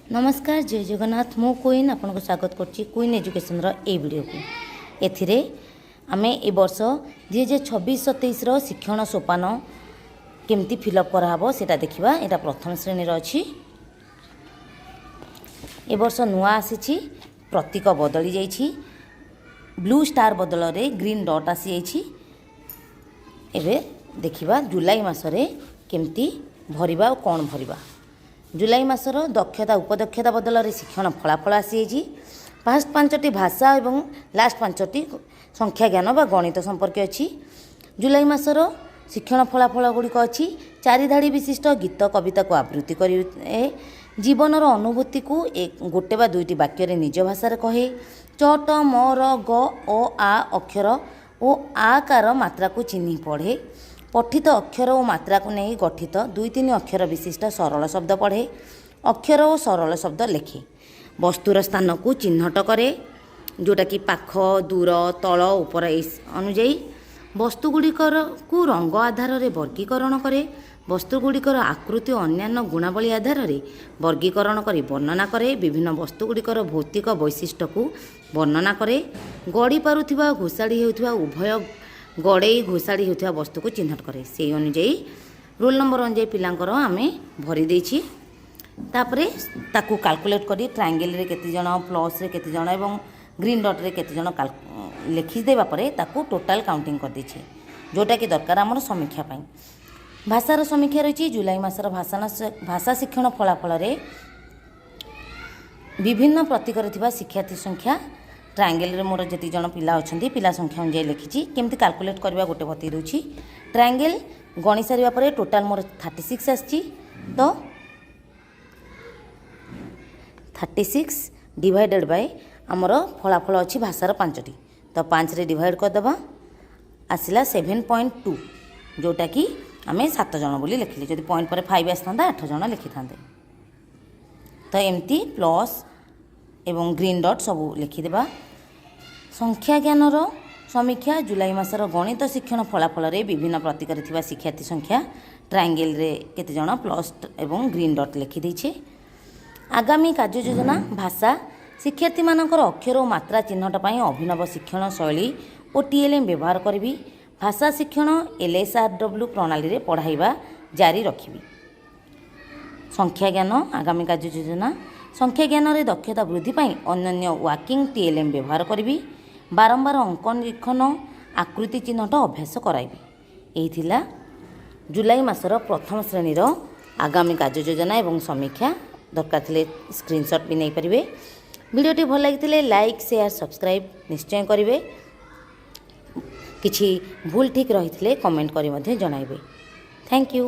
ନମସ୍କାର, ଜୟ ଜଗନ୍ନାଥ। ମୁଁ କୁଇନ୍ ଆପଣଙ୍କୁ ସ୍ୱାଗତ କରୁଛି କୁଇନ୍ ଏଜୁକେସନ୍ର ଏଇ ଭିଡ଼ିଓକୁ। ଏଥିରେ ଆମେ ଏ ବର୍ଷ 2026-27ର ଶିକ୍ଷଣ ସୋପାନ କେମିତି ଫିଲ୍ଅପ୍ କରାହେବ, ସେଇଟା ଦେଖିବା। ଏଇଟା ପ୍ରଥମ ଶ୍ରେଣୀର ଅଛି। ଏ ବର୍ଷ ନୂଆ ଆସିଛି, ପ୍ରତୀକ ବଦଳି ଯାଇଛି। ବ୍ଲୁ ଷ୍ଟାର୍ ବଦଳରେ ଗ୍ରୀନ୍ ଡଟ୍ ଆସିଯାଇଛି। ଏବେ ଦେଖିବା ଜୁଲାଇ ମାସରେ କେମିତି ଭରିବା ଆଉ କ'ଣ ଭରିବା। ଜୁଲାଇ ମାସର ଦକ୍ଷତା ଉପଦକ୍ଷତା ବଦଳରେ ଶିକ୍ଷଣ ଫଳାଫଳ ଆସିଯାଇଛି। ଫାଷ୍ଟ ପାଞ୍ଚଟି ଭାଷା ଏବଂ ଲାଷ୍ଟ ପାଞ୍ଚଟି ସଂଖ୍ୟା ଜ୍ଞାନ ବା ଗଣିତ ସମ୍ପର୍କୀୟ ଅଛି। ଜୁଲାଇ ମାସର ଶିକ୍ଷଣ ଫଳାଫଳ ଗୁଡ଼ିକ ଅଛି: ଚାରି ଧାଡ଼ି ବିଶିଷ୍ଟ ଗୀତ କବିତାକୁ ଆବୃତ୍ତି କରେ। ଜୀବନର ଅନୁଭୂତିକୁ ଗୋଟେ ବା ଦୁଇଟି ବାକ୍ୟରେ ନିଜ ଭାଷାରେ କହେ। ଚ, ଟ, ମ, ର, ଗ, ଅ, ଆ ଅକ୍ଷର ଓ ଆକାର ମାତ୍ରାକୁ ଚିହ୍ନି ପଢ଼େ। ପଠିତ ଅକ୍ଷର ଓ ମାତ୍ରାକୁ ନେଇ ଗଠିତ ଦୁଇ ତିନି ଅକ୍ଷର ବିଶିଷ୍ଟ ସରଳ ଶବ୍ଦ ପଢ଼େ। ଅକ୍ଷର ଓ ସରଳ ଶବ୍ଦ ଲେଖେ। ବସ୍ତୁର ସ୍ଥାନକୁ ଚିହ୍ନଟ କରେ, ଯେଉଁଟାକି ପାଖ, ଦୂର, ତଳ, ଉପର ଏଇ ଅନୁଯାୟୀ। ବସ୍ତୁ ଗୁଡ଼ିକରକୁ ରଙ୍ଗ ଆଧାରରେ ବର୍ଗୀକରଣ କରେ। ବସ୍ତୁ ଗୁଡ଼ିକର ଆକୃତି ଓ ଅନ୍ୟାନ୍ୟ ଗୁଣାବଳୀ ଆଧାରରେ ବର୍ଗୀକରଣ କରି ବର୍ଣ୍ଣନା କରେ। ବିଭିନ୍ନ ବସ୍ତୁ ଗୁଡ଼ିକର ଭୌତିକ ବୈଶିଷ୍ଟ୍ୟକୁ ବର୍ଣ୍ଣନା କରେ। ଗଡ଼ି ପାରୁଥିବା, ଘୋଷାଡ଼ି ହେଉଥିବା, ଉଭୟ ଗଡ଼େଇ ଘୋଷାଡ଼ି ହେଉଥିବା ବସ୍ତୁକୁ ଚିହ୍ନଟ କରେ। ସେଇ ଅନୁଯାୟୀ, ରୋଲ୍ ନମ୍ବର ଅନୁଯାୟୀ ପିଲାଙ୍କର ଆମେ ଭରି ଦେଇଛି। ତାପରେ ତାକୁ କାଲକୁଲେଟ୍ କରି ଟ୍ରାଙ୍ଗେଲରେ କେତେ ଜଣ, ପ୍ଲସ୍ରେ କେତେ ଜଣ ଏବଂ ଗ୍ରୀନ୍ ଡଟ୍ରେ କେତେ ଜଣ ଲେଖିଦେବା ପରେ ତାକୁ ଟୋଟାଲ୍ କାଉଣ୍ଟିଂ କରିଦେଇଛି, ଯେଉଁଟାକି ଦରକାର ଆମର ସମୀକ୍ଷା ପାଇଁ। ଭାଷାର ସମୀକ୍ଷା ରହିଛି। ଜୁଲାଇ ମାସର ଭାଷା ଶିକ୍ଷଣ ଫଳାଫଳରେ ବିଭିନ୍ନ ପ୍ରତୀକରେ ଥିବା ଶିକ୍ଷାର୍ଥୀ ସଂଖ୍ୟା, ଟ୍ରାଙ୍ଗେଲରେ ମୋର ଯେତିକି ଜଣ ପିଲା ଅଛନ୍ତି, ପିଲା ସଂଖ୍ୟା ଅନୁଯାୟୀ ଲେଖିଛି। କେମିତି କାଲକୁଲେଟ୍ କରିବା ଗୋଟେ ବତେଇ ଦେଉଛି। ଟ୍ରାଙ୍ଗେଲ ଗଣି ସାରିବା ପରେ ଟୋଟାଲ୍ ମୋର 36 ଆସିଛି। ତ 36 ଡିଭାଇଡ଼େଡ଼ ବାଇ ଆମର ଫଳାଫଳ ଅଛି ଭାଷାର ପାଞ୍ଚଟି, ତ ପାଞ୍ଚରେ ଡିଭାଇଡ଼ କରିଦେବା। ଆସିଲା 7.2, ଯେଉଁଟାକି ଆମେ ସାତ ଜଣ ବୋଲି ଲେଖିଲେ। ଯଦି ପଏଣ୍ଟ ପରେ ଫାଇଭ୍ ଆସିଥାନ୍ତା, ଆଠ ଜଣ ଲେଖିଥାନ୍ତେ। ତ ଏମିତି ପ୍ଲସ୍ ଏବଂ ଗ୍ରୀନ୍ ଡଟ୍ ସବୁ ଲେଖିଦେବା। ସଂଖ୍ୟା ଜ୍ଞାନର ସମୀକ୍ଷା। ଜୁଲାଇ ମାସର ଗଣିତ ଶିକ୍ଷଣ ଫଳାଫଳରେ ବିଭିନ୍ନ ପ୍ରତୀକରେ ଥିବା ଶିକ୍ଷାର୍ଥୀ ସଂଖ୍ୟା, ଟ୍ରାଙ୍ଗେଲରେ କେତେ ଜଣ, ପ୍ଲସ୍ ଏବଂ ଗ୍ରୀନ୍ ଡଟ୍ ଲେଖିଦେଇଛେ। ଆଗାମୀ କାର୍ଯ୍ୟ ଯୋଜନା। ଭାଷା ଶିକ୍ଷାର୍ଥୀମାନଙ୍କର ଅକ୍ଷର ଓ ମାତ୍ରା ଚିହ୍ନଟ ପାଇଁ ଅଭିନବ ଶିକ୍ଷଣ ଶୈଳୀ ଓ ଟିଏଲ୍ଏମ୍ ବ୍ୟବହାର କରିବି। ଭାଷା ଶିକ୍ଷଣ ଏଲ୍ଏସ୍ଆର୍ଡବ୍ଲ୍ୟୁ ପ୍ରଣାଳୀରେ ପଢ଼ାଇବା ଜାରି ରଖିବି। ସଂଖ୍ୟା ଜ୍ଞାନ ଆଗାମୀ କାର୍ଯ୍ୟ ଯୋଜନା। ସଂଖ୍ୟା ଜ୍ଞାନରେ ଦକ୍ଷତା ବୃଦ୍ଧି ପାଇଁ ଅନନ୍ୟ ୱାର୍କିଂ ଟିଏଲ୍ଏମ୍ ବ୍ୟବହାର କରିବି। ବାରମ୍ବାର ଅଙ୍କନ, ଲିଖନ, ଆକୃତି ଚିହ୍ନଟ ଅଭ୍ୟାସ କରାଇବି। ଏହି ଥିଲା ଜୁଲାଇ ମାସର ପ୍ରଥମ ଶ୍ରେଣୀର ଆଗାମୀ କାର୍ଯ୍ୟ ଯୋଜନା ଏବଂ ସମୀକ୍ଷା। ଦରକାର ଥିଲେ ସ୍କ୍ରିନସଟ୍ ବି ନେଇପାରିବେ। ଭିଡ଼ିଓଟି ଭଲ ଲାଗିଥିଲେ ଲାଇକ୍, ସେୟାର, ସବସ୍କ୍ରାଇବ୍ ନିଶ୍ଚୟ କରିବେ। କିଛି ଭୁଲ ଠିକ୍ ରହିଥିଲେ କମେଣ୍ଟ କରି ମଧ୍ୟ ଜଣାଇବେ। Thank you.